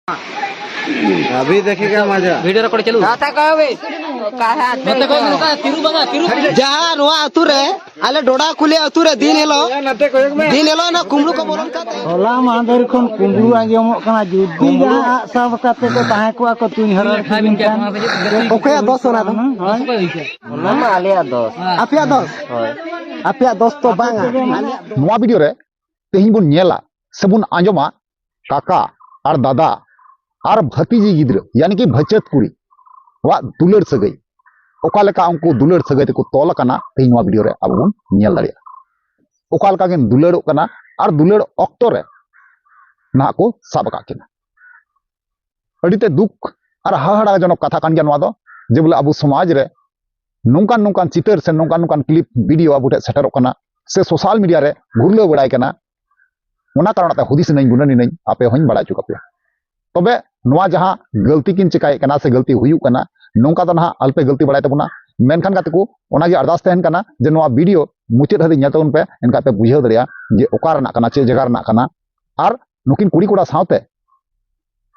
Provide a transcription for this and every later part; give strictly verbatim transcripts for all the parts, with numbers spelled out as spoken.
अभी देखेगा मजा। वीडियो रिकॉर्ड चालू। ᱱᱚᱛᱮ ᱠᱚ ᱦᱩᱭᱩᱜ ᱠᱟᱱᱟ ᱛᱤᱨᱩ ᱵᱟᱝᱟ, ᱛᱤᱨᱩ᱾ ᱡᱟᱦᱟᱸ ᱱᱚᱣᱟ ᱟᱹᱛᱩ ᱨᱮ, ᱟᱞᱮ ᱰᱚᱰᱟ ᱠᱩᱞᱤ ᱟᱹᱛᱩ ᱨᱮ ᱫᱤᱱ ᱦᱤᱞᱳᱜ, ᱫᱤᱱ ᱦᱤᱞᱳᱜ ᱚᱱᱟ ᱠᱩᱢᱵᱽᱲᱩ ᱠᱚ ᱵᱚᱞᱚᱱ ᱠᱟᱱ ᱛᱟᱦᱮᱸᱫ᱾ ᱦᱚᱞᱟ ᱢᱟᱦᱫᱮᱨ ᱠᱷᱚᱱ ᱠᱩᱢᱵᱽᱲᱩ ᱟᱸᱡᱚᱢᱚᱜ ᱠᱟᱱᱟ, ᱡᱩᱫᱤ ᱡᱟᱦᱟᱸ ᱟᱜ ᱥᱟᱵ ᱠᱟᱛᱮ ᱠᱚ ᱛᱟᱦᱮᱸ ᱠᱚᱜᱼᱟ ᱠᱚ ᱛᱩᱧ ᱦᱟᱨᱟ ᱠᱤᱫᱤᱧ ᱠᱷᱟᱱ᱾ ᱚᱠᱚᱭᱟᱜ ᱫᱚᱥ ᱚᱱᱟ ᱫᱚ? ᱦᱳᱭ᱾ ᱚᱱᱟ ᱢᱟ ᱟᱞᱮᱭᱟᱜ ᱫᱚᱥ᱾ ᱟᱯᱮᱭᱟᱜ ᱫᱚᱥ? ᱦᱳᱭ᱾ ᱟᱯᱮᱭᱟᱜ ᱫᱚᱥ ᱛᱚ ᱵᱟᱝᱟ᱾ ᱱᱚᱣᱟ ᱵᱷᱤᱰᱤᱭᱳ ᱨᱮ ᱛᱮᱦᱮᱧ ᱵᱚᱱ ᱧᱮᱞᱟ ᱥᱮᱵᱚᱱ ᱟᱸᱡᱚᱢᱟ ᱠᱟᱠᱟ ᱟᱨ ᱫᱟᱫᱟ ᱟᱨ ᱵᱷᱟᱹᱛᱤᱡᱤ ᱜᱤᱫᱽᱨᱟᱹ, ᱭᱟᱱᱤ ᱠᱤ ᱵᱷᱟᱹᱪᱟᱹᱛ ᱠᱩᱲᱤ ᱣᱟᱜ ᱫᱩᱞᱟᱹᱲ ᱥᱟᱹᱜᱟᱹᱭ, ᱚᱠᱟ ᱞᱮᱠᱟ ᱩᱱᱠᱩ ᱫᱩᱞᱟᱹᱲ ᱥᱟᱹᱜᱟᱹᱭ ᱛᱮᱠᱚ ᱛᱚᱞ ᱟᱠᱟᱱᱟ, ᱛᱮᱦᱮᱧ ᱱᱚᱣᱟ ᱵᱷᱤᱰᱤᱭᱳ ᱨᱮ ᱟᱵᱚ ᱵᱚᱱ ᱧᱮᱞ ᱫᱟᱲᱮᱭᱟᱜᱼᱟ᱾ ᱚᱠᱟ ᱞᱮᱠᱟ ᱠᱤᱱ ᱫᱩᱞᱟᱹᱲᱚᱜ ᱠᱟᱱᱟ ᱟᱨ ᱫᱩᱞᱟᱹᱲ ᱚᱠᱛᱚ ᱨᱮ ᱱᱟᱦᱟᱜ ᱠᱚ ᱥᱟᱵ ᱟᱠᱟᱫ ᱠᱤᱱᱟ᱾ ᱟᱹᱰᱤ ᱛᱮ ᱫᱩᱠ ᱟᱨ ᱦᱟᱦᱟᱲᱟᱡᱚᱱᱚᱠ ᱠᱟᱛᱷᱟ ᱠᱟᱱ ᱜᱮᱭᱟ ᱱᱚᱣᱟ ᱫᱚ, ᱡᱮ ᱵᱚᱞᱮ ᱟᱵᱚ ᱥᱚᱢᱟᱡᱽ ᱨᱮ ᱱᱚᱝᱠᱟᱱ ᱱᱚᱝᱠᱟᱱ ᱪᱤᱛᱟᱹᱨ ᱥᱮ ᱱᱚᱝᱠᱟᱱ ᱱᱚᱝᱠᱟᱱ ᱠᱞᱤᱯ ᱵᱷᱤᱰᱤᱭᱳ ᱟᱵᱚ ᱴᱷᱮᱱ ᱥᱮᱴᱮᱨᱚᱜ ᱠᱟᱱᱟ ᱥᱮ ᱥᱳᱥᱟᱞ ᱢᱤᱰᱤᱭᱟ ᱨᱮ ᱜᱷᱩᱨᱞᱟᱹᱣ ᱵᱟᱲᱟᱭ ᱠᱟᱱᱟ᱾ ᱚᱱᱟ ᱠᱟᱨᱚᱱ ᱛᱮ ᱦᱩᱫᱤᱥ ᱮᱱᱟᱹᱧ, ᱜᱩᱱᱟᱹᱱ ᱮᱱᱟᱹᱧ, ᱟᱯᱮ ᱦᱚᱸᱧ ᱵᱟᱲᱟᱭ ᱦᱚᱪᱚ ᱠᱟᱯᱮᱭᱟ᱾ ᱛᱚᱵᱮ ᱱᱚᱣᱟ ᱡᱟᱦᱟᱸ ᱜᱟᱹᱞᱛᱤ ᱠᱤᱱ ᱪᱮᱠᱟᱭᱮᱫ ᱠᱟᱱᱟ ᱥᱮ ᱜᱟᱹᱞᱛᱤ ᱦᱩᱭᱩᱜ ᱠᱟᱱᱟ, ᱱᱚᱝᱠᱟ ᱫᱚ ᱱᱟᱦᱟᱜ ᱟᱞᱚᱯᱮ ᱜᱟᱹᱞᱛᱤ ᱵᱟᱲᱟᱭ ᱛᱟᱵᱚᱱᱟ᱾ ᱢᱮᱱᱠᱷᱟᱱ ᱜᱟᱛᱮ ᱠᱚ, ᱚᱱᱟᱜᱮ ᱟᱨᱫᱟᱥ ᱛᱟᱦᱮᱱ ᱠᱟᱱᱟ ᱡᱮ ᱱᱚᱣᱟ ᱵᱷᱤᱰᱤᱭᱳ ᱢᱩᱪᱟᱹᱫ ᱦᱟᱹᱵᱤᱡ ᱧᱮᱞ ᱛᱟᱵᱚᱱ ᱯᱮ, ᱮᱱᱠᱷᱟᱱ ᱯᱮ ᱵᱩᱡᱷᱟᱹᱣ ᱫᱟᱲᱮᱭᱟᱜᱼᱟ ᱡᱮ ᱚᱠᱟ ᱨᱮᱱᱟᱜ ᱠᱟᱱᱟ, ᱪᱮᱫ ᱡᱟᱭᱜᱟ ᱨᱮᱱᱟᱜ ᱠᱟᱱᱟ, ᱟᱨ ᱱᱩᱠᱤᱱ ᱠᱩᱲᱤ ᱠᱚᱲᱟ ᱥᱟᱶᱛᱮ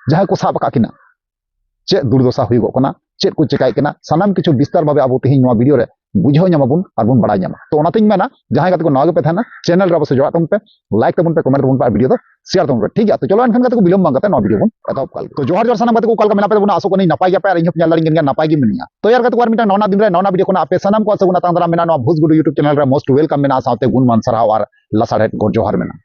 ᱡᱟᱦᱟᱸᱭ ᱠᱚ ᱥᱟᱵ ᱟᱠᱟᱫ ᱠᱤᱱᱟ, ᱪᱮᱫ ᱫᱩᱨᱫᱚᱥᱟ ᱦᱩᱭᱩᱜᱚᱜ ᱠᱟᱱᱟ, ᱪᱮᱫ ᱠᱚ ᱪᱮᱠᱟᱭᱮᱫ ᱠᱟᱱᱟ, ᱥᱟᱱᱟᱢ ᱠᱤᱪᱷᱩ ᱵᱤᱥᱛᱟᱨ ᱵᱷᱟᱵᱮ ᱟᱵᱚ ᱛᱮᱦᱮᱧ ᱱᱚᱣᱟ ᱵᱷᱤᱰᱤᱭᱳ ᱨᱮ ᱵᱩᱡᱷᱟᱹᱣ ᱧᱟᱢᱟᱵᱚᱱ ᱟᱨ ᱵᱚᱱ ᱵᱟᱲᱟᱭ ᱧᱟᱢᱟ᱾ ᱛᱚ ᱚᱱᱟᱛᱤᱧ ᱢᱮᱱᱟ, ᱡᱟᱦᱟᱸᱭ ᱜᱟᱛᱮ ᱠᱚ ᱱᱟᱣᱟ ᱜᱮᱯᱮ ᱛᱟᱦᱮᱱᱟ, ᱪᱮᱱᱮᱞ ᱨᱮ ᱚᱵᱚᱥᱥᱳᱭ ᱡᱚᱲᱟᱜ ᱛᱟᱵᱚᱱ ᱯᱮ, ᱞᱟᱭᱤᱠ ᱛᱟᱵᱚᱱ ᱯᱮ, ᱠᱚᱢᱮᱱᱴ ᱛᱟᱵᱚᱱ ᱯᱮ ᱟᱨ ᱵᱷᱤᱰᱤᱭᱳ ᱫᱚ ᱥᱮᱭᱟᱨ ᱛᱟᱵᱚᱱ ᱯᱮ, ᱴᱷᱤᱠ ᱜᱮᱭᱟ? ᱛᱚ ᱪᱚᱞᱚ ᱮᱱᱠᱷᱟᱱ ᱜᱟᱛᱮ ᱠᱚ, ᱵᱤᱞᱚᱢ ᱵᱟᱝ ᱠᱟᱛᱮ ᱱᱚᱣᱟ ᱵᱷᱤᱰᱤᱭᱳ ᱵᱚᱱ ᱮᱛᱚᱦᱚᱵ ᱠᱟᱜ ᱞᱮᱜᱮ᱾ ᱛᱚ ᱡᱚᱦᱟᱨ ᱡᱚᱦᱟᱨ ᱥᱟᱱᱟᱢ ᱜᱟᱛᱮ ᱠᱚ, ᱚᱠᱟ ᱞᱮᱠᱟ ᱢᱮᱱᱟᱜ ᱯᱮ ᱛᱟᱵᱚᱱᱟ? ᱟᱥᱚᱜ ᱠᱟᱹᱱᱟᱹᱧ ᱱᱟᱯᱟᱭ ᱜᱮᱭᱟ ᱯᱮ ᱟᱨ ᱤᱧ ᱦᱚᱸ ᱧᱮᱞ ᱫᱟᱲᱮᱧ ᱠᱟᱱ ᱜᱮᱭᱟ ᱱᱟᱯᱟᱭ ᱜᱮ ᱢᱤᱱᱟᱹᱧᱟ᱾ ᱛᱚ ᱭᱟᱨ ᱜᱟᱛᱮ ᱠᱚ, ᱟᱨ ᱢᱤᱫᱴᱟᱝ ᱱᱟᱣᱟ ᱫᱤᱱ ᱨᱮ ᱱᱟᱣᱟ ᱵᱷᱤᱰᱤᱭᱳ ᱠᱷᱚᱱᱟᱜ ᱟᱯᱮ ᱥᱟᱱᱟᱢ ᱠᱚ ᱟᱥᱚᱜ ᱠᱟᱱᱟ ᱛᱟᱝ ᱫᱟᱨᱟᱢ ᱢᱮᱱᱟᱜᱼᱟ, ᱱᱚᱣᱟ ᱵᱷᱳᱡᱽ ᱜᱩᱰᱩ YouTube ᱪᱮᱱᱮᱞ ᱨᱮ most welcome ᱢᱮᱱᱟᱜᱼᱟ, ᱥᱟᱶᱛᱮ ᱜᱩᱱ ᱢᱟᱱ ᱥᱟᱨᱦᱟᱣ ᱟᱨ ᱞᱟᱥᱟᱲᱦᱮᱫ ᱜᱚᱰ ᱡᱚᱦᱟᱨ ᱢᱮᱱᱟᱜᱼᱟ᱾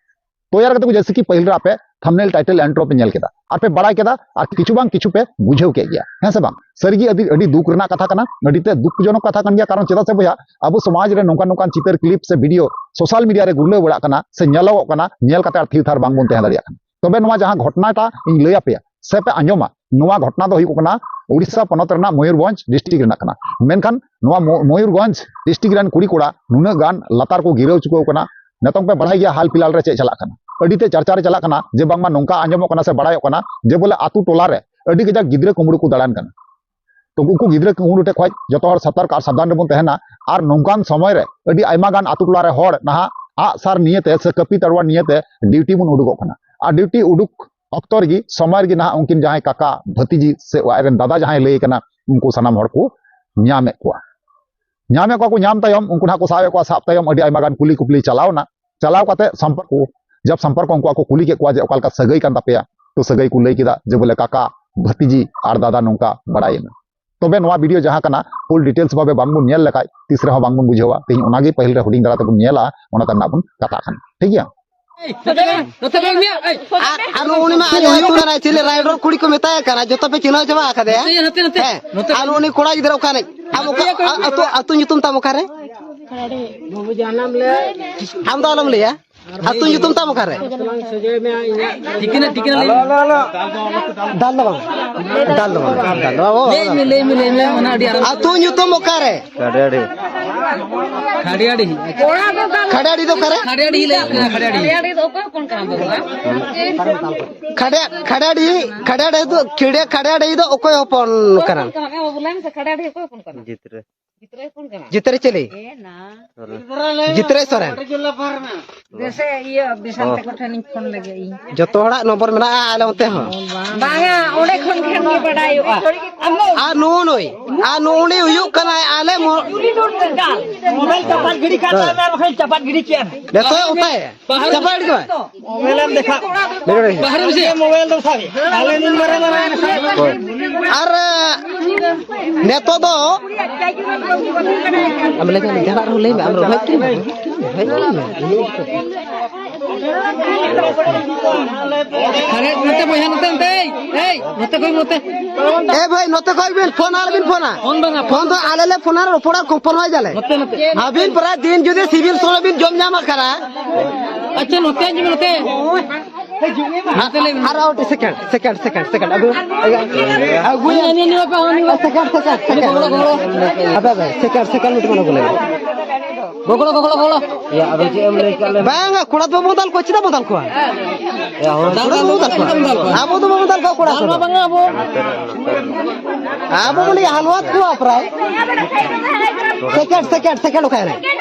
ᱛᱚ ᱭᱟᱨ ᱜᱟᱛᱮ ᱠᱚ, ᱡᱮᱭᱥᱮ ᱠᱤ ᱯᱟᱹᱦᱤᱞ ᱨᱮ ᱟᱯᱮ ᱛᱷᱟᱢᱵᱱᱮᱞ, ᱴᱟᱭᱴᱮᱞ, ᱤᱱᱴᱨᱳ ᱯᱮ ᱧᱮᱞ ᱠᱮᱫᱟ ᱟᱨ ᱯᱮ ᱵᱟᱲᱟᱭ ᱠᱮᱫᱟ ᱟᱨ ᱠᱤᱪᱷᱩ ᱵᱟᱝ ᱠᱤᱪᱷᱩ ᱯᱮ ᱵᱩᱡᱷᱟᱹᱣ ᱠᱮᱫ ᱜᱮᱭᱟ, ᱦᱮᱸ ᱥᱮ ᱵᱟᱝ? ᱥᱟᱹᱨᱤᱜᱮ ᱟᱹᱰᱤ, ᱟᱹᱰᱤ ᱫᱩᱠ ᱨᱮᱱᱟᱜ ᱠᱟᱛᱷᱟ ᱠᱟᱱᱟ, ᱟᱹᱰᱤ ᱛᱮ ᱫᱩᱠᱡᱚᱱᱚᱠ ᱠᱟᱛᱷᱟ ᱠᱟᱱ ᱜᱮᱭᱟ᱾ ᱠᱟᱨᱚᱱ ᱪᱮᱫᱟᱜ ᱥᱮ ᱵᱚᱭᱦᱟ, ᱟᱵᱚ ᱥᱚᱢᱟᱡᱽ ᱨᱮ ᱱᱚᱝᱠᱟᱱ ᱱᱚᱝᱠᱟᱱ ᱪᱤᱛᱟᱹᱨ, ᱠᱞᱤᱯ ᱥᱮ ᱵᱷᱤᱰᱤᱭᱳ ᱥᱳᱥᱟᱞ ᱢᱤᱰᱤᱭᱟ ᱨᱮ ᱜᱩᱨᱞᱟᱹᱣ ᱵᱟᱲᱟᱜ ᱠᱟᱱᱟ ᱥᱮ ᱧᱮᱞᱚᱜᱚᱜ ᱠᱟᱱᱟ, ᱧᱮᱞ ᱠᱟᱛᱮ ᱟᱨ ᱛᱷᱤᱨ ᱛᱷᱟᱨ ᱵᱟᱝ ᱵᱚᱱ ᱛᱟᱦᱮᱸ ᱫᱟᱲᱮᱭᱟᱜ ᱠᱟᱱᱟ᱾ ᱛᱚᱵᱮ ᱱᱚᱣᱟ ᱡᱟᱦᱟᱸ ᱜᱷᱚᱴᱱᱟᱴᱟ ᱤᱧ ᱞᱟᱹᱭ ᱟᱯᱮᱭᱟ ᱥᱮ ᱯᱮ ᱟᱸᱡᱚᱢᱟ, ᱱᱚᱣᱟ ᱜᱷᱚᱴᱱᱟ ᱫᱚ ᱦᱩᱭᱩᱜ ᱠᱟᱱᱟ ᱩᱲᱤᱥᱥᱟ ᱯᱚᱱᱚᱛ ᱨᱮᱱᱟᱜ ᱢᱚᱭᱩᱨᱵᱷᱚᱸᱡᱽ ᱰᱤᱥᱴᱨᱤᱠᱴ ᱨᱮᱱᱟᱜ ᱠᱟᱱᱟ᱾ ᱢᱮᱱᱠᱷᱟᱱ ᱱᱚᱣᱟ ᱢᱚ-, ᱢᱚᱭᱩᱨᱵᱷᱚᱸᱡᱽ ᱰᱤᱥᱴᱨᱤᱠᱴ ᱨᱮᱱ ᱠᱩᱲᱤ ᱠᱚᱲᱟ ᱱᱩᱱᱟᱹᱜ ᱜᱟᱱ ᱞᱟᱛᱟᱨ ᱠᱚ ᱜᱤᱨᱟᱹᱣ ᱪᱩᱠᱟᱹᱣ ᱠᱟᱱᱟ, ᱱᱤᱛᱚᱝ ᱯᱮ ᱵᱟᱲᱟᱭ ᱜᱮᱭᱟ ᱦᱟᱞ ᱯᱷᱤᱞᱦᱟᱞ ᱨᱮ ᱪᱮᱫ ᱪᱟᱞᱟᱜ ᱠᱟᱱᱟ᱾ ᱟᱹᱰᱤ ᱛᱮ ᱪᱟᱨᱪᱟ ᱨᱮ ᱪᱟᱞᱟᱜ ᱠᱟᱱᱟ ᱡᱮ ᱵᱟᱝᱢᱟ ᱱᱚᱝᱠᱟ ᱟᱸᱡᱚᱢᱚᱜ ᱠᱟᱱᱟ ᱥᱮ ᱵᱟᱲᱟᱭᱚᱜ ᱠᱟᱱᱟ ᱡᱮ ᱵᱚᱞᱮ ᱟᱛᱳ ᱴᱚᱞᱟ ᱨᱮ ᱟᱹᱰᱤ ᱠᱟᱡᱟᱠ ᱜᱤᱫᱽᱨᱟᱹ ᱠᱩᱢᱵᱽᱲᱩ ᱠᱚ ᱫᱟᱬᱟᱱ ᱠᱟᱱᱟ᱾ ᱛᱚ ᱩᱱᱠᱩ ᱜᱤᱫᱽᱨᱟᱹ ᱠᱩᱢᱵᱽᱲᱩ ᱴᱷᱮᱱ ᱠᱷᱚᱱ ᱡᱚᱛᱚ ᱦᱚᱲ ᱥᱚᱛᱚᱨᱠ ᱟᱨ ᱥᱟᱵᱫᱷᱟᱱ ᱨᱮᱵᱚᱱ ᱛᱟᱦᱮᱱᱟ᱾ ᱟᱨ ᱱᱚᱝᱠᱟᱱ ᱥᱚᱢᱚᱭ ᱨᱮ ᱟᱹᱰᱤ ᱟᱭᱢᱟ ᱜᱟᱱ ᱟᱛᱳ ᱴᱚᱞᱟ ᱨᱮ ᱦᱚᱲ ᱱᱟᱦᱟᱜ ᱟᱜ ᱥᱟᱨ ᱱᱤᱭᱮᱛᱮ ᱥᱮ ᱠᱟᱹᱯᱤ ᱛᱟᱲᱣᱟ ᱱᱤᱭᱮᱛᱮ ᱰᱤᱭᱩᱴᱤ ᱵᱚᱱ ᱩᱰᱩᱠᱚᱜ ᱠᱟᱱᱟ᱾ ᱟᱨ ᱰᱤᱭᱩᱴᱤ ᱩᱰᱩᱠ ᱚᱠᱛᱚ ᱨᱮᱜᱮ, ᱥᱚᱢᱚᱭ ᱨᱮᱜᱮ ᱱᱟᱦᱟᱜ ᱩᱱᱠᱤᱱ ᱡᱟᱦᱟᱸᱭ ᱠᱟᱠᱟ, ᱵᱷᱟᱹᱛᱤᱡᱤ ᱥᱮ ᱟᱡ ᱨᱮᱱ ᱫᱟᱫᱟ ᱡᱟᱦᱟᱸᱭ ᱞᱟᱹᱭ ᱠᱟᱱᱟ, ᱩᱱᱠᱩ ᱥᱟᱱᱟᱢ ᱦᱚᱲ ᱠᱚ ᱧᱟᱢᱮᱫ ᱠᱚᱣᱟ᱾ ᱧᱟᱢᱮᱫ ᱠᱚᱣᱟ ᱠᱚ, ᱧᱟᱢ ᱛᱟᱭᱚᱢ ᱩᱱᱠᱩ ᱱᱟᱦᱟᱜ ᱠᱚ ᱥᱟᱵᱮᱫ ᱠᱚᱣᱟ, ᱥᱟᱵ ᱛᱟᱭᱚᱢ ᱟᱹᱰᱤ ᱟᱭᱢᱟ ᱜᱟᱱ ᱠᱩᱞᱤ ᱠᱩᱯᱞᱤ ᱪᱟᱞᱟᱣ ᱮᱱᱟ᱾ ᱪᱟᱞᱟᱣ ᱠᱟᱛᱮ ᱥᱚᱢᱯᱚᱨᱠᱚ, ᱡᱟᱵ ᱥᱚᱢᱯᱚᱨᱠᱚ ᱩᱱᱠᱩᱣᱟᱜ ᱠᱚ ᱠᱩᱞᱤ ᱠᱮᱫ ᱠᱚᱣᱟ ᱡᱮ ᱚᱠᱟ ᱞᱮᱠᱟ ᱥᱟᱹᱜᱟᱹᱭ ᱠᱟᱱ ᱛᱟᱯᱮᱭᱟ, ᱛᱚ ᱥᱟᱹᱜᱟᱹᱭ ᱠᱚ ᱞᱟᱹᱭ ᱠᱮᱫᱟ ᱡᱮ ᱵᱚᱞᱮ ᱠᱟᱠᱟ, ᱵᱷᱟᱹᱛᱤᱡᱤ ᱟᱨ ᱫᱟᱫᱟ ᱱᱚᱝᱠᱟ ᱵᱟᱲᱟᱭᱮᱱᱟ᱾ ᱛᱚᱵᱮ ᱱᱚᱣᱟ video ᱡᱟᱦᱟᱸ ᱠᱟᱱᱟ, full details ᱵᱷᱟᱵᱮ ᱵᱟᱝᱵᱚᱱ ᱧᱮᱞ ᱞᱮᱠᱷᱟᱡ ᱛᱤᱥ ᱨᱮᱦᱚᱸ ᱵᱟᱝᱵᱚᱱ ᱵᱩᱡᱷᱟᱹᱣᱟ᱾ ᱛᱮᱦᱮᱧ ᱚᱱᱟᱜᱮ ᱯᱟᱹᱦᱤᱞ ᱨᱮ ᱦᱩᱰᱤᱧ ᱫᱷᱟᱨᱟ ᱛᱮᱵᱚᱱ ᱧᱮᱞᱟ, ᱚᱱᱟ ᱛᱮ ᱱᱟᱜ ᱵᱚᱱ ᱠᱟᱛᱷᱟᱜ ᱠᱟᱱᱟ, ᱴᱷᱤᱠ ᱜᱮᱭᱟ? ᱱᱚᱛᱮ ᱵᱟᱝ ᱢᱮᱭᱟ, ᱮᱭ᱾ ᱟᱨ, ᱟᱨ ᱩᱱᱤ ᱢᱟ ᱟᱞᱮ ᱟᱹᱛᱩ ᱨᱮᱱ ᱪᱤᱞᱤ ᱨᱟᱭᱰᱚᱨ ᱠᱩᱲᱤ ᱠᱚ ᱢᱮᱛᱟᱭ ᱠᱟᱱᱟ, ᱡᱚᱛᱚ ᱯᱮ ᱪᱤᱱᱦᱟᱹᱣ ᱪᱟᱵᱟ ᱟᱠᱟᱫᱮᱭᱟ᱾ ᱱᱚᱛᱮ, ᱱᱚᱛᱮ, ᱱᱚᱛᱮ᱾ ᱦᱮᱸ᱾ ᱱᱚᱛᱮ ᱟᱨ ᱵᱟᱝ᱾ ᱩᱱᱤ ᱠᱚᱲᱟ ᱜᱤᱫᱽᱨᱟᱹ ᱚᱠᱟᱨᱮ? ᱟᱢ ᱚᱠᱟ, ᱟ-, ᱟᱹᱛᱩ, ᱟᱹᱛᱩ ᱧᱩᱛᱩᱢ ᱛᱟᱢ ᱚᱠᱟᱨᱮ? ᱵᱟᱹᱵᱩ ᱡᱟᱱᱟᱢ ᱞᱮ᱾ ᱟᱢ ᱫᱚ ᱟᱞᱚᱢ ᱞᱟᱹᱭᱟ᱾ ᱟᱹᱛᱩ ᱧᱩᱛᱩᱢ ᱛᱟᱢ ᱚᱠᱟᱨᱮ? ᱴᱷᱤᱠᱟᱹᱱᱟ, ᱴᱷᱤᱠᱟᱹᱱᱟ ᱞᱟᱹᱭ ᱢᱮ᱾ ᱫᱟᱞ ᱫᱚ ᱵᱟᱝ, ᱫᱟᱞ ᱫᱚ ᱵᱟᱝ, ᱫᱟᱞ ᱫᱚ ᱵᱟᱝ᱾ ᱞᱟᱹᱭ ᱢᱮ, ᱞᱟᱹᱭ ᱢᱮ, ᱞᱟᱹᱭ ᱢᱮ, ᱚᱱᱟ ᱟᱹᱰᱤ ᱟᱨᱟᱢ᱾ ᱟᱹᱛᱩ ᱧᱩᱛᱩᱢ ᱚᱠᱟᱨᱮ? ᱠᱷᱟᱰᱤᱭᱟᱲᱤ᱾ ᱠᱷᱟᱰᱤᱭᱟᱲᱤ᱾ ᱠᱷᱟᱰᱤᱭᱟᱲᱤ ᱫᱚ ᱚᱠᱟᱨᱮ? ᱠᱷᱟᱰᱤᱭᱟᱲᱤ ᱫᱚ ᱚᱠᱚᱭ ᱦᱚᱯᱚᱱ ᱠᱟᱱᱟ ᱵᱟᱹᱵᱩ? ᱠᱷᱟᱰᱟ-, ᱠᱷᱟᱰᱟᱰᱤ, ᱠᱷᱟᱰᱟᱰᱤ ᱫᱚ, ᱠᱷᱤᱲᱮ-, ᱠᱷᱟᱰᱟᱰᱤ ᱫᱚ ᱚᱠᱚᱭ ᱦᱚᱯᱚᱱ ᱠᱟᱱᱟ? ᱚᱠᱚᱭ ᱦᱚᱯᱚᱱ ᱠᱟᱱᱟ? ᱵᱟᱹᱵᱩ, ᱞᱟᱹᱭ ᱢᱮᱥᱮ, ᱠᱷᱟᱰᱟᱰᱤ ᱚᱠᱚᱭ ᱦᱚᱯᱚᱱ ᱠᱟᱱᱟ? ᱡᱤᱛᱨᱟᱹ᱾ ᱡᱤᱛᱨᱟᱹ ᱦᱚᱯᱚᱱ ᱠᱟᱱᱟ? ᱡᱤᱛᱨᱟᱹ ᱪᱤᱞᱤ? ᱮ ᱱᱟ᱾ ᱡᱤᱛᱨᱟᱹ ᱥᱚᱨᱮᱱ᱾ ᱡᱮᱥᱮ ᱤᱭᱟᱹ ᱵᱤᱥᱟᱞ ᱛᱟᱠᱚ ᱴᱷᱮᱱᱤᱧ ᱯᱷᱳᱱ ᱞᱮᱜᱮ ᱤᱧ᱾ ᱡᱚᱛᱚ ᱦᱚᱲᱟᱜ ᱱᱚᱢᱵᱚᱨ ᱢᱮᱱᱟᱜᱼᱟ ᱟᱞᱮ ᱚᱱᱛᱮ ᱦᱚᱸ᱾ ᱵᱟᱝᱟ, ᱚᱸᱰᱮ ᱠᱷᱚᱱ ᱜᱮ ᱵᱟᱰᱟᱭᱚᱜᱼᱟ᱾ ᱟᱨ ᱱᱩᱜᱼᱩ ᱱᱩᱭ, ᱟᱨ ᱱᱩᱜᱼᱩ ᱱᱩᱭ ᱦᱩᱭᱩᱜ ᱠᱟᱱᱟᱭ ᱟᱞᱮ ᱢᱚ-, ᱢᱳᱵᱟᱭᱤᱞ ᱪᱟᱯᱟᱫ ᱜᱤᱰᱤ ᱠᱟᱜ ᱛᱟᱭ ᱢᱮ, ᱟᱨ ᱵᱟᱠᱷᱟᱱ ᱪᱟᱯᱟᱫ ᱜᱤᱰᱤ ᱠᱮᱭᱟ᱾ ᱱᱤᱛᱚᱜ ᱚᱠᱚᱭ? ᱵᱟᱦᱨᱮ ᱪᱟᱯᱟᱫ ᱜᱤᱰᱤ ᱠᱟᱜ᱾ ᱢᱳᱵᱟᱭᱤᱞ ᱮᱢ ᱫᱮᱠᱷᱟᱣ᱾ ᱵᱟᱦᱨᱮ ᱢᱮᱥᱮ᱾ ᱢᱳᱵᱟᱭᱤᱞ ᱫᱚ ᱥᱟᱵ᱾ ᱟᱞᱮ ᱱᱩᱱ ᱢᱟᱨᱟᱝ ᱢᱟᱨᱟᱝ ᱦᱳᱭ᱾ ᱟᱨ ᱱᱤᱛᱚᱜ ᱫᱚ ᱟᱢ ᱞᱟᱹᱭ ᱢᱮ, ᱡᱟᱦᱟᱱᱟᱜ ᱨᱮᱦᱚᱸ ᱞᱟᱹᱭ ᱢᱮ, ᱟᱢ ᱨᱚᱦᱚᱭ ᱠᱤ? ᱨᱚᱦᱚᱭ ᱠᱤ? ᱟᱨᱮ, ᱱᱚᱛᱮ ᱵᱚᱭᱦᱟ, ᱱᱚᱛᱮ, ᱱᱚᱛᱮ, ᱮᱭ, ᱮᱭ, ᱱᱚᱛᱮ ᱠᱷᱚᱡ, ᱱᱚᱛᱮ᱾ ᱮ ᱵᱷᱟᱭ, ᱱᱚᱛᱮ ᱠᱷᱚᱡ ᱵᱤᱱ ᱯᱷᱳᱱᱟ, ᱟᱞᱚᱵᱤᱱ ᱯᱷᱳᱱᱟ᱾ ᱯᱷᱳᱱ ᱵᱟᱝᱟ, ᱯᱷᱳᱱ ᱫᱚ ᱟᱞᱮ ᱞᱮ ᱯᱷᱳᱱᱟ, ᱨᱚᱯᱚᱲᱟ, ᱠᱚᱢᱯᱚᱱ ᱦᱚᱸ ᱡᱟᱞᱮ᱾ ᱱᱚᱛᱮ, ᱱᱚᱛᱮ᱾ ᱟᱹᱵᱤᱱ ᱯᱨᱟᱭ ᱫᱤᱱ ᱡᱩᱫᱤ ᱥᱤᱵᱤᱞ ᱥᱚᱲᱚᱢ ᱵᱤᱱ ᱡᱚᱢ ᱧᱟᱢᱟ ᱠᱟᱱᱟ᱾ ᱟᱪᱪᱷᱟ, ᱱᱚᱛᱮ ᱦᱤᱡᱩᱜ ᱢᱮ, ᱱᱚᱛᱮ᱾ ᱱᱚᱛᱮ ᱞᱟᱹᱭ ᱢᱮ᱾ ᱟᱨ ᱟᱨ ᱢᱤᱫᱴᱤᱡ second, second, second, second. ᱟᱹᱜᱩ, ᱟᱹᱜᱩ᱾ ᱩᱱᱤ, ᱩᱱᱤ, ᱩᱱᱤ ᱵᱟᱯᱟ, ᱩᱱᱤ ᱵᱟᱯᱟ᱾ Second, second, second. ᱜᱚᱲᱚ, ᱜᱚᱲᱚ᱾ ᱟᱵᱮ, ᱟᱵᱮ, second, second ᱢᱤᱫᱴᱤᱡ ᱢᱟᱱᱮ ᱟᱹᱜᱩ ᱞᱟᱹᱜᱤᱫ᱾ ᱜᱚᱜᱚᱲᱚ, ᱜᱚᱜᱚᱲᱚ, ᱜᱚᱜᱚᱲᱚ᱾ ᱭᱟ, ᱟᱫᱚ ᱪᱮᱫ ᱮᱢ ᱞᱟᱹᱭ ᱠᱮᱫ ᱞᱮ? ᱵᱟᱝᱟ, ᱠᱚᱲᱟ ᱫᱚ ᱵᱟᱵᱚ ᱫᱟᱞ ᱠᱚᱣᱟ, ᱪᱮᱫᱟᱜ ᱵᱚ ᱫᱟᱞ ᱠᱚᱣᱟ? ᱭᱟ, ᱦᱳᱭ᱾ ᱫᱟᱞ ᱫᱚ ᱵᱟᱵᱚ ᱫᱟᱞ ᱠᱚᱣᱟ᱾ ᱟᱵᱚ ᱫᱚ ᱵᱟᱵᱚ ᱫᱟᱞ ᱠᱚᱣᱟ, ᱠᱚᱲᱟ ᱫᱟᱞ ᱠᱚᱫᱚ᱾ ᱢᱟ ᱵᱟᱝᱟ ᱟᱵᱚ᱾ ᱟᱵᱚ ᱵᱚ ᱞᱟᱹᱭᱟ ᱦᱟᱞᱣᱟᱛ ᱠᱚᱣᱟ ᱯᱨᱟᱭ᱾ ᱥᱮᱠᱮᱱᱰ, ᱥᱮᱠᱮᱱᱰ, ᱥᱮᱠᱮᱱᱰ ᱚᱠᱟᱭ ᱨᱮ?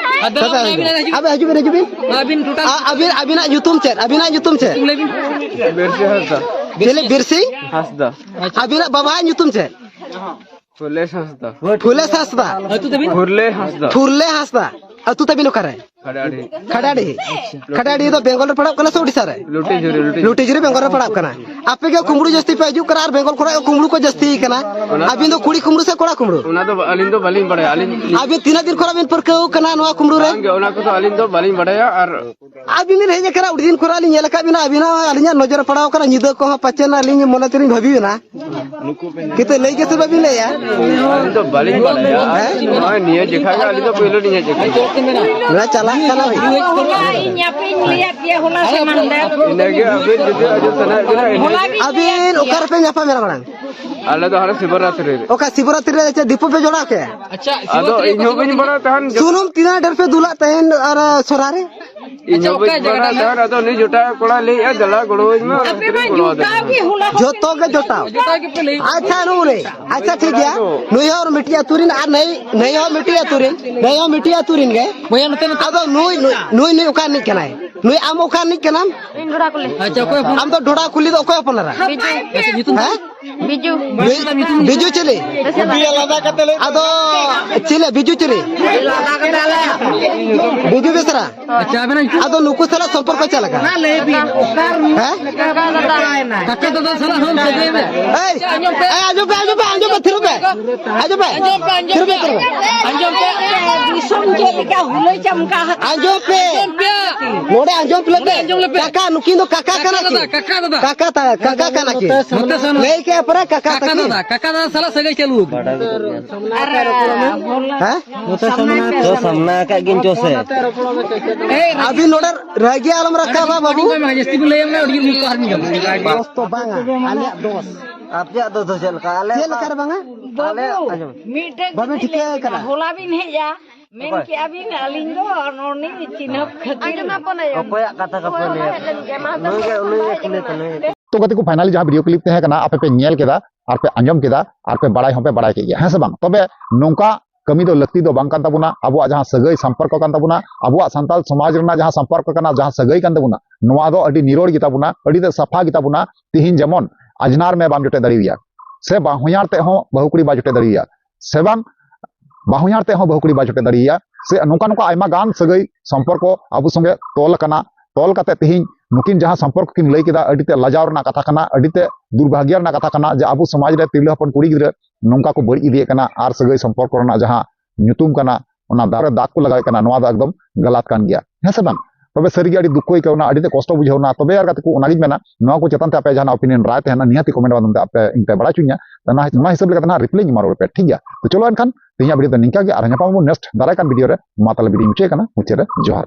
ᱟᱫᱚ ᱥᱮᱠᱮᱱᱰ᱾ ᱟᱵᱮᱱ ᱦᱤᱡᱩᱜ ᱵᱮᱱ, ᱦᱤᱡᱩᱜ ᱵᱮᱱ᱾ ᱟᱹᱵᱤᱱ ᱴᱳᱴᱟᱞ ᱟ-, ᱟᱹᱵᱤᱱ, ᱟᱹᱵᱤᱱᱟᱜ ᱧᱩᱛᱩᱢ ᱪᱮᱫ? ᱟᱹᱵᱤᱱᱟᱜ ᱧᱩᱛᱩᱢ ᱪᱮᱫ? ᱞᱟᱹᱭ ᱵᱤᱱ᱾ ᱵᱤᱨᱥᱤ ᱦᱟᱸᱥᱫᱟ᱾ ᱪᱮᱞᱮ ᱵᱤᱨᱥᱤ? ᱦᱟᱸᱥᱫᱟ᱾ ᱟᱹᱵᱤᱱᱟᱜ ᱵᱟᱵᱟᱣᱟᱜ ᱧᱩᱛᱩᱢ ᱪᱮᱫ? ᱯᱷᱩᱞᱮᱥ ᱦᱟᱸᱥᱫᱟ᱾ ᱯᱷᱩᱞᱮᱥ ᱦᱟᱸᱥᱫᱟ᱾ ᱟᱹᱛᱩ ᱛᱟᱹᱵᱤᱱ? ᱯᱷᱩᱨᱞᱮ ᱦᱟᱸᱥᱫᱟ᱾ ᱯᱷᱩᱨᱞᱮ ᱦᱟᱸᱥᱫᱟ᱾ ᱟᱹᱛᱩ ᱛᱟᱹᱵᱤᱱ ᱚᱠᱟᱨᱮ? ᱠᱷᱟᱰᱟᱰᱤ᱾ ᱠᱷᱟᱰᱟᱰᱤ᱾ ᱠᱷᱟᱰᱟᱰᱤ ᱫᱚ ᱵᱮᱝᱜᱚᱞ ᱨᱮ ᱯᱟᱲᱟᱜ ᱠᱟᱱᱟ ᱥᱮ ᱳᱰᱤᱥᱟ ᱨᱮ? ᱞᱩᱴᱤᱡᱷᱩᱨᱤ, ᱞᱩᱴᱤᱡᱷᱩᱨᱤ᱾ ᱞᱩᱴᱤᱡᱷᱩᱨᱤ ᱵᱮᱝᱜᱚᱞ ᱨᱮ ᱯᱟᱲᱟᱜ ᱠᱟᱱᱟ᱾ ᱟᱯᱮ ᱜᱮ ᱠᱩᱢᱵᱽᱲᱩ ᱡᱟᱹᱥᱛᱤ ᱯᱮ ᱦᱤᱡᱩᱜ ᱠᱟᱱᱟ ᱟᱨ ᱵᱮᱝᱜᱚᱞ ᱠᱷᱚᱱᱟᱜ ᱜᱮ ᱠᱩᱢᱵᱽᱲᱩ ᱠᱚ ᱡᱟᱹᱥᱛᱤ ᱠᱟᱱᱟ᱾ ᱚᱱᱟ ᱟᱹᱵᱤᱱ ᱫᱚ ᱠᱩᱲᱤ ᱠᱩᱢᱵᱽᱲᱩ ᱥᱮ ᱠᱚᱲᱟ ᱠᱩᱢᱵᱽᱲᱩ? ᱚᱱᱟ ᱫᱚ ᱟᱹᱞᱤᱧ ᱫᱚ ᱵᱟᱹᱞᱤᱧ ᱵᱟᱲᱟᱭᱟ᱾ ᱟᱹᱞᱤᱧ ᱟᱹᱵᱤᱱ ᱛᱤᱱᱟᱹᱜ ᱫᱤᱱ ᱠᱷᱚᱱᱟᱜ ᱵᱤᱱ ᱯᱟᱹᱨᱠᱟᱹᱣ ᱠᱟᱱᱟ ᱱᱚᱣᱟ ᱠᱩᱢᱵᱽᱲᱩ ᱨᱮ? ᱵᱟᱝᱜᱮ, ᱚᱱᱟ ᱠᱚᱫᱚ ᱟᱹᱞᱤᱧ ᱫᱚ ᱵᱟᱹᱞᱤᱧ ᱵᱟᱲᱟᱭᱟ᱾ ᱟᱨ ᱟᱹᱵᱤᱱ ᱵᱤᱱ ᱦᱮᱡ ᱟᱠᱟᱱᱟ, ᱟᱹᱰᱤ ᱫᱤᱱ ᱠᱷᱚᱱᱟᱜ ᱞᱤᱧ ᱧᱮᱞ ᱟᱠᱟᱫ ᱵᱤᱱᱟ, ᱟᱹᱵᱤᱱᱟᱜ ᱟᱹᱞᱤᱧᱟᱜ ᱱᱚᱡᱚᱨ ᱨᱮ ᱯᱟᱲᱟᱣ ᱟᱠᱟᱱᱟ, ᱧᱤᱫᱟᱹ ᱠᱚᱦᱚᱸ ᱯᱟᱪᱮ ᱟᱹᱞᱤᱧ ᱢᱚᱱᱮ ᱛᱮᱞᱤᱧ ᱵᱷᱟᱹᱵᱤ ᱵᱤᱱᱟ᱾ ᱠᱤᱱᱛᱩ ᱞᱟᱹᱭ ᱜᱮᱥᱮ ᱵᱟᱹᱵᱤᱱ ᱞᱟᱹᱭᱟ? ᱟᱹᱞᱤᱧ ᱫᱚ ᱵᱟᱹᱞᱤᱧ ᱵᱟᱲᱟᱭᱟ᱾ ᱦᱮᱸ? ᱱᱚᱜᱼᱚᱭ ᱱᱤᱭᱟᱹ ᱡᱮᱠᱷᱟ ᱜᱮ ᱟᱹᱞᱤᱧ ᱫᱚ ᱯᱳᱭᱞᱳ ᱞᱤᱧ ᱦᱮᱡ ᱟᱠᱟᱱᱟ᱾ ᱱᱚᱣᱟ ᱪᱟᱞᱟᱜ ᱠᱟᱱᱟ ᱵᱷᱟᱹᱭ᱾ ᱦᱚᱞᱟ ᱤᱧ ᱟᱯᱮᱧ ᱞᱟᱹᱭᱟᱫ ᱯᱮᱭᱟ, ᱦᱚᱞᱟ ᱥᱮ ᱢᱟᱦᱫᱮᱨ᱾ ᱤᱱᱟᱹᱜᱮ ᱟᱹᱵᱤᱱ ᱡᱩᱫᱤ ᱟᱹᱰᱤ ᱥᱟᱱᱟᱭᱮᱫ ᱵᱤᱱᱟ, ᱤᱱᱟᱹ ᱦᱚᱞᱟ ᱵᱤᱱ ᱟᱹᱵᱤᱱ ᱞᱟᱹᱭᱟᱫ ᱚᱠᱟ ᱯᱮᱭᱟ᱾ ᱨᱮᱯᱮ ᱧᱟᱯᱟᱢᱮᱱᱟ ᱢᱟᱲᱟᱝ? ᱟᱞᱮ ᱫᱚ ᱦᱟᱱᱮ ᱥᱤᱵᱚᱨᱟᱛᱨᱤ ᱨᱮ᱾ ᱚᱠᱟ ᱥᱤᱵᱚᱨᱟᱛᱨᱤ ᱨᱮ ᱪᱮᱫ ᱫᱤᱠᱩ ᱯᱮ ᱡᱚᱲᱟᱣ ᱠᱮᱫᱼᱟ? ᱟᱪᱪᱷᱟ, ᱟᱫᱚ ᱥᱤᱵᱚᱨᱟᱛᱨᱤ ᱤᱧ ᱦᱚᱸ ᱵᱟᱹᱧ ᱵᱟᱲᱟᱭ ᱛᱟᱦᱮᱱ᱾ ᱥᱩᱱᱩᱢ ᱛᱤᱱᱟᱹᱜ ᱰᱷᱮᱨ ᱯᱮ ᱫᱩᱞᱟᱜ ᱛᱟᱦᱮᱱ ᱟᱨ ᱥᱚᱨᱦᱟᱭ ᱨᱮ? ᱤᱧ ᱟᱪᱪᱷᱟ, ᱦᱚᱸ ᱚᱠᱟ ᱵᱟᱹᱧ ᱡᱟᱭᱜᱟ ᱵᱟᱲᱟᱭ ᱛᱟᱦᱮᱱ, ᱟᱫᱚ ᱩᱱᱤ ᱡᱚᱴᱟᱣ ᱠᱚᱲᱟ ᱞᱟᱹᱭᱮᱫᱼᱟ, "ᱫᱮᱞᱟ ᱜᱚᱲᱚᱣᱟᱹᱧ ᱢᱮ", ᱚᱱᱟ ᱟᱯᱮ ᱠᱷᱟᱹᱛᱤᱨ ᱢᱟ ᱤᱧ ᱜᱚᱲᱚ ᱟᱫᱮ ᱡᱚᱴᱟᱣ ᱠᱟᱱᱟ᱾ ᱜᱮ ᱦᱚᱞᱟ ᱦᱚᱸ ᱡᱚᱛᱚ ᱜᱮ ᱡᱚᱴᱟᱣ᱾ ᱡᱚᱴᱟᱣ ᱜᱮᱯᱮ ᱞᱟᱹᱭ ᱟᱪᱪᱷᱟ, ᱱᱩᱜᱼᱩ ᱱᱩᱭ᱾ ᱟᱪᱪᱷᱟ, ᱴᱷᱤᱠ ᱜᱮᱭᱟ᱾ ᱱᱩᱭ ᱦᱚᱸ ᱢᱤᱫᱴᱤᱡ ᱟᱹᱛᱩ ᱨᱮᱱ ᱟᱨ ᱱᱟᱹᱭ, ᱱᱟᱹᱭ ᱦᱚᱸ ᱢᱤᱫᱴᱤᱡ ᱟᱹᱛᱩ ᱨᱮᱱ, ᱱᱟᱹᱭ ᱦᱚᱸ ᱢᱤᱫᱴᱤᱡ ᱟᱹᱛᱩ ᱨᱮᱱ ᱜᱮ᱾ ᱵᱚᱭᱦᱟ, ᱱᱚᱛᱮ, ᱱᱚᱛᱮ᱾ ᱟᱫᱚ ᱱᱩᱭ, ᱱᱩᱭ, ᱱᱩᱭ, ᱱᱩᱭ ᱚᱠᱟ ᱨᱤᱱᱤᱡ ᱠᱟᱱᱟᱭ? ᱱᱩᱭ ᱟᱢ ᱚᱠᱟ ᱨᱤᱱᱤᱡ ᱠᱟᱱᱟᱢ? ᱤᱧ ᱰᱷᱚᱲᱟ ᱠᱩᱞᱤ᱾ ᱟᱪᱪᱷᱟ, ᱚᱠᱚᱭ ᱦᱚᱯᱚᱱ? ᱟᱢ ᱫᱚ ᱰᱷᱚᱲᱟ ᱠᱩᱞᱤ ᱫᱚ ᱚᱠᱚᱭ ᱦᱚᱯᱚᱱ ᱮᱨᱟ? ᱵᱤᱡᱩ᱾ ᱟᱪᱪᱷᱟ, ᱧᱩᱛᱩᱢ? ᱦᱮᱸ? ᱵᱤᱡᱩ᱾ ᱵᱤ-, ᱵᱤᱡᱩ ᱪᱤᱞᱤ? ᱟᱫᱚ ᱪᱤᱞᱤ ᱵᱤᱡᱩ ᱪᱤᱞᱤ? ᱵᱤᱡᱩ ᱵᱮᱥᱨᱟ᱾ ᱟᱪᱪᱷᱟ, ᱟᱵᱮᱱᱟᱜ ᱧᱩᱛᱩᱢ? ᱟᱫᱚ ᱱᱩᱠᱩ ᱥᱟᱞᱟᱜ ᱥᱚᱢᱯᱚᱨᱠᱚ ᱪᱮᱫ ᱞᱮᱠᱟ? ᱚᱱᱟ ᱞᱟᱹᱭ ᱵᱤᱱ, ᱚᱠᱟ ᱨᱤᱱᱤᱡ ᱦᱮᱸ? ᱠᱟᱠᱟ ᱫᱟᱫᱟ᱾ ᱠᱟᱠᱟ ᱫᱟᱫᱟ ᱥᱟᱞᱟᱜ ᱦᱚᱸ ᱥᱟᱹᱜᱟᱹᱭ ᱢᱮ᱾ ᱮᱭ, ᱮᱭ, ᱟᱸᱡᱚᱢ ᱯᱮ, ᱟᱸᱡᱚᱢ ᱯᱮ, ᱟᱸᱡᱚᱢ ᱯᱮ, ᱛᱷᱤᱨᱚᱜ ᱯᱮ᱾ ᱟᱸᱡᱚᱢ ᱯᱮ, ᱟᱸᱡᱚᱢ ᱯᱮ, ᱛᱷᱤᱨᱚᱜ ᱯᱮ, ᱟᱸᱡᱚᱢ ᱯᱮ, ᱛᱷᱤᱨᱚᱜ ᱯᱮ᱾ ᱟᱸᱡᱚᱢ ᱯᱮ᱾ ᱫᱤᱥᱚᱢ ᱪᱮᱫ ᱞᱮᱠᱟ ᱦᱩᱞᱟᱹᱭ ᱪᱟᱢᱠᱟ ᱟᱠᱟᱱᱟ᱾ ᱟᱸᱡᱚᱢ ᱯᱮ᱾ ᱟᱸᱡᱚᱢ ᱯᱮ᱾ ᱱᱚᱰᱮ ᱟᱸᱡᱚᱢ ᱯᱮ᱾ ᱱᱚᱰᱮ ᱟᱸᱡᱚᱢ ᱞᱮᱯᱮ᱾ ᱠᱟᱠᱟ, ᱱᱩᱠᱤᱱ ᱫᱚ ᱠᱟᱠᱟ ᱠᱟᱠᱟ ᱠᱟᱱᱟ ᱫᱟᱫᱟ, ᱠᱤᱱ᱾ ᱠᱟᱠᱟ ᱫᱟᱫᱟ᱾ ᱠᱟᱠᱟ ᱫᱟ-, ᱠᱟᱠᱟ ᱠᱟᱱᱟ ᱠᱤᱱ᱾ ᱱᱚᱛᱮ ᱥᱮᱱ ᱞᱟᱹᱭ ᱠᱮᱜᱼᱟ ᱯᱮ ᱠᱟᱠᱟ ᱠᱟᱠᱟ ᱛᱟᱹᱠᱤᱱ᱾ ᱫᱟᱫᱟ, ᱠᱟᱠᱟ ᱫᱟᱫᱟ ᱥᱟᱞᱟᱜ ᱥᱟᱹᱜᱟᱹᱭ ᱪᱟᱹᱞᱩ ᱟᱠᱟᱱᱟ᱾ ᱟᱨ ᱦᱚᱞᱟ ᱦᱮᱸ? ᱱᱚᱛᱮ ᱥᱟᱢᱱᱟ ᱯᱮ, ᱛᱚ ᱥᱟᱢᱱᱟ᱾ ᱥᱟᱢᱱᱟ ᱟᱠᱟᱫ ᱜᱤᱧ ᱪᱚ ᱥᱮ᱾ ᱮᱭ, ᱟᱹᱵᱤᱱ ᱱᱚᱰᱮ ᱨᱟᱹᱜᱤ ᱟᱞᱚᱢ ᱨᱟᱠᱟᱵᱟ, ᱵᱟᱹᱵᱩ᱾ ᱡᱟᱹᱥᱛᱤ ᱵᱤᱱ ᱞᱟᱹᱭᱟ ᱢᱟᱱᱮ ᱟᱹᱰᱤ ᱡᱳᱨ ᱢᱤᱫ ᱯᱟᱦᱟᱨ ᱵᱤᱱ ᱜᱟᱱᱚᱜᱼᱟ᱾ ᱫᱚᱥ ᱫᱚ ᱵᱟᱝᱟ, ᱟᱞᱮᱭᱟᱜ ᱫᱚᱥ᱾ ᱟᱯᱮᱭᱟᱜ ᱫᱚᱥ ᱫᱚ ᱪᱮᱫ ᱞᱮᱠᱟ? ᱟᱞᱮ ᱪᱮᱫ ᱞᱮᱠᱟ ᱨᱮ ᱵᱟᱝᱟ? ᱟᱞᱮ ᱵᱟᱹᱵᱩ, ᱟᱸᱡᱚᱢ᱾ ᱢᱤᱫᱴᱮᱡ ᱵᱟᱵᱮᱱ ᱠᱟᱛᱷᱟᱧ ᱴᱷᱤᱠᱟᱹ ᱞᱟᱹᱭ ᱟᱠᱟᱫᱟ᱾ ᱟᱵᱤᱱᱟ᱾ ᱦᱚᱞᱟ ᱵᱤᱱ ᱦᱮᱡᱼᱟ, ᱢᱮᱱ ᱠᱮᱜᱼᱟ ᱵᱤᱱ, ᱟᱹᱞᱤᱧ ᱫᱚ ᱱᱚᱰᱮ ᱪᱤᱱᱦᱟᱹᱯ ᱠᱷᱟᱹᱛᱤᱨ᱾ ᱟᱸᱡᱚᱢ ᱟᱯᱚ ᱱᱟᱭᱚᱢ᱾ ᱚᱠᱚᱭᱟᱜ ᱠᱟᱛᱷᱟ ᱠᱚᱯᱮ ᱞᱟᱹᱭᱟ? ᱱᱩᱭ ᱜᱮ, ᱩᱱᱤ ᱜᱮ ᱠᱩᱞᱤ ᱠᱟᱱᱟᱭ᱾ ᱛᱚ ᱜᱟᱛᱮ ᱠᱚ, finally ᱡᱟᱦᱟᱸ video clip ᱛᱟᱦᱮᱸ ᱠᱟᱱᱟ, ᱟᱯᱮ ᱯᱮ ᱧᱮᱞ ᱠᱮᱫᱟ, ᱟᱨ ᱯᱮ ᱟᱸᱡᱚᱢ ᱠᱮᱫᱟ, ᱟᱨ ᱯᱮ ᱵᱟᱲᱟᱭ ᱦᱚᱸᱯᱮ ᱵᱟᱲᱟᱭ ᱠᱮᱫ ᱜᱮᱭᱟ, ᱦᱮᱸ ᱥᱮ ᱵᱟᱝ? ᱛᱚᱵᱮ ᱱᱚᱝᱠᱟ ᱠᱟᱹᱢᱤ ᱫᱚ ᱞᱟᱹᱠᱛᱤ ᱫᱚ ᱵᱟᱝ ᱠᱟᱱ ᱛᱟᱵᱚᱱᱟ᱾ ᱟᱵᱚᱣᱟᱜ ᱡᱟᱦᱟᱸ ᱥᱟᱹᱜᱟᱹᱭ ᱥᱚᱢᱯᱚᱨᱠᱚ ᱠᱟᱱ ᱛᱟᱵᱚᱱᱟ, ᱟᱵᱚᱣᱟᱜ ᱥᱟᱱᱛᱟᱲ ᱥᱚᱢᱟᱡᱽ ᱨᱮᱱᱟᱜ ᱡᱟᱦᱟᱸ ᱥᱚᱢᱯᱚᱨᱠᱚ ᱠᱟᱱᱟ, ᱡᱟᱦᱟᱸ ᱥᱟᱹᱜᱟᱹᱭ ᱠᱟᱱ ᱛᱟᱵᱚᱱᱟ, ᱱᱚᱣᱟ ᱫᱚ ᱟᱹᱰᱤ ᱱᱤᱨᱚᱲ ᱜᱮᱛᱟ ᱵᱚᱱᱟ, ᱟᱹᱰᱤ ᱛᱮᱫ ᱥᱟᱯᱷᱟ ᱜᱮᱛᱟ ᱵᱚᱱᱟ᱾ ᱛᱤᱦᱤᱧ ᱡᱮᱢᱚᱱ ᱟᱡᱽᱱᱟᱨ ᱢᱮ ᱵᱟᱢ ᱡᱚᱴᱮᱫ ᱫᱟᱲᱮᱣᱟᱭᱟ, ᱥᱮ ᱵᱟᱦᱚᱧᱦᱟᱨ ᱛᱮᱫ ᱦᱚᱸ ᱵᱟᱹᱦᱩ ᱠᱩᱲᱤ ᱵᱟᱭ ᱡᱚᱴᱮᱫ ᱫᱟᱲᱮᱣᱟᱭᱟ, ᱥᱮ ᱵᱟᱝ ᱵᱟᱦᱚᱧᱦᱟᱨ ᱛᱮᱫ ᱦᱚᱸ ᱵᱟᱹᱦᱩ ᱠᱩᱲᱤ ᱵᱟᱭ ᱡᱚᱴᱮᱫ ᱫᱟᱲᱮᱣᱟᱭᱟ, ᱥᱮ ᱱᱚᱝᱠᱟ ᱱᱚᱝᱠᱟ ᱟᱭᱢᱟ ᱜᱟᱱ ᱥᱟᱹᱜᱟᱹᱭ ᱥᱚᱢᱯᱚᱨᱠᱚ ᱟᱵᱚ ᱥᱚᱸᱜᱮ ᱛᱚᱞ ᱟᱠᱟᱱᱟ᱾ ᱛᱚᱞ ᱠᱟᱛᱮ ᱛᱤᱦᱤᱧ ᱱᱩᱠᱤᱱ ᱡᱟᱦᱟᱸ ᱥᱚᱢᱯᱚᱨᱠᱚ ᱠᱤᱱ ᱞᱟᱹᱭ ᱠᱮᱫᱟ, ᱟᱹᱰᱤ ᱛᱮᱫ ᱞᱟᱡᱟᱣ ᱨᱮᱱᱟᱜ ᱠᱟᱛᱷᱟ ᱠᱟᱱᱟ, ᱟᱹᱰᱤ ᱛᱮᱫ ᱫᱩᱨᱵᱷᱟᱜᱽᱭᱚ ᱨᱮᱱᱟᱜ ᱠᱟᱛᱷᱟ ᱠᱟᱱᱟ, ᱡᱮ ᱟᱵᱚ ᱥᱚᱢᱟᱡᱽ ᱨᱮ ᱛᱤᱨᱞᱟᱹ ᱦᱚᱯᱚᱱ ᱠᱩᱲᱤ ᱜᱤᱫᱽᱨᱟᱹ ᱱᱚᱝᱠᱟ ᱠᱚ ᱵᱟᱹᱲᱤᱡ ᱤᱫᱤᱭᱮᱫ ᱠᱟᱱᱟ, ᱟᱨ ᱥᱟᱹᱜᱟᱹᱭ ᱥᱚᱢᱯᱚᱨᱠᱚ ᱨᱮᱱᱟᱜ ᱡᱟᱦᱟᱸ ᱧᱩᱛᱩᱢ ᱠᱟᱱᱟ, ᱚᱱᱟ ᱫᱟᱜ ᱨᱮ ᱫᱟᱜ ᱠᱚ ᱞᱟᱜᱟᱣᱮᱫ ᱠᱟᱱᱟ, ᱱᱚᱣᱟ ᱫᱚ ᱮᱠᱫᱚᱢ ᱜᱟᱞᱟᱛ ᱠᱟᱱ ᱜᱮᱭᱟ, ᱦᱮᱸ ᱥᱮ ᱵᱟᱝ? ᱛᱚᱵᱮ ᱥᱟᱹᱨᱤᱜᱮ ᱟᱹᱰᱤ ᱫᱩᱠ ᱠᱚ ᱟᱹᱭᱠᱟᱹᱣᱱᱟ, ᱟᱹᱰᱤ ᱛᱮᱫ ᱠᱚᱥᱴᱚ ᱵᱩᱡᱷᱟᱹᱣᱱᱟ᱾ ᱛᱚᱵᱮ ᱟᱨ ᱜᱟᱛᱮ ᱠᱚ, ᱚᱱᱟᱜᱤᱧ ᱢᱮᱱᱟ, ᱱᱚᱣᱟ ᱠᱚ ᱪᱮᱛᱟᱱ ᱛᱮ ᱟᱯᱮ ᱡᱟᱦᱟᱱᱟᱜ opinion ᱨᱟᱭ ᱛᱟᱦᱮᱱᱟ, ᱱᱤᱦᱟᱹᱛ ᱜᱮ comment ᱢᱟᱫᱽᱫᱷᱚᱢ ᱛᱮ ᱟᱯᱮ ᱤᱧ ᱯᱮ ᱵᱟᱲᱟᱭ ᱦᱚᱪᱚᱧᱟ᱾ ᱛᱚ ᱚᱱᱟ, ᱚᱱᱟ ᱦᱤᱥᱟᱹᱵ ᱞᱮᱠᱟᱛᱮ ᱱᱟᱦᱟᱜ reply ᱤᱧ ᱮᱢᱟ ᱨᱩᱣᱟᱹᱲ ᱯᱮ, ᱴᱷᱤᱠ ᱜᱮᱭᱟ? ᱛᱚ ᱪᱚᱞᱚ ᱮᱱᱠᱷᱟᱱ ᱛᱮᱦᱮᱧᱟᱜ video ᱫᱚ ᱱᱤᱝᱠᱟ ᱜᱮ, ᱟᱨᱦᱚᱸ ᱧᱟᱯᱟᱢ ᱟᱵᱚᱱ next ᱫᱟᱨᱟᱭ ᱠᱟᱱ video ᱨᱮ᱾ ᱢᱟ ᱛᱟᱦᱞᱮ video ᱢᱩᱪᱟᱹᱫ ᱠᱟᱱᱟ, ᱢᱩᱪᱟᱹᱫ ᱨᱮ ᱡᱚᱦᱟᱨ᱾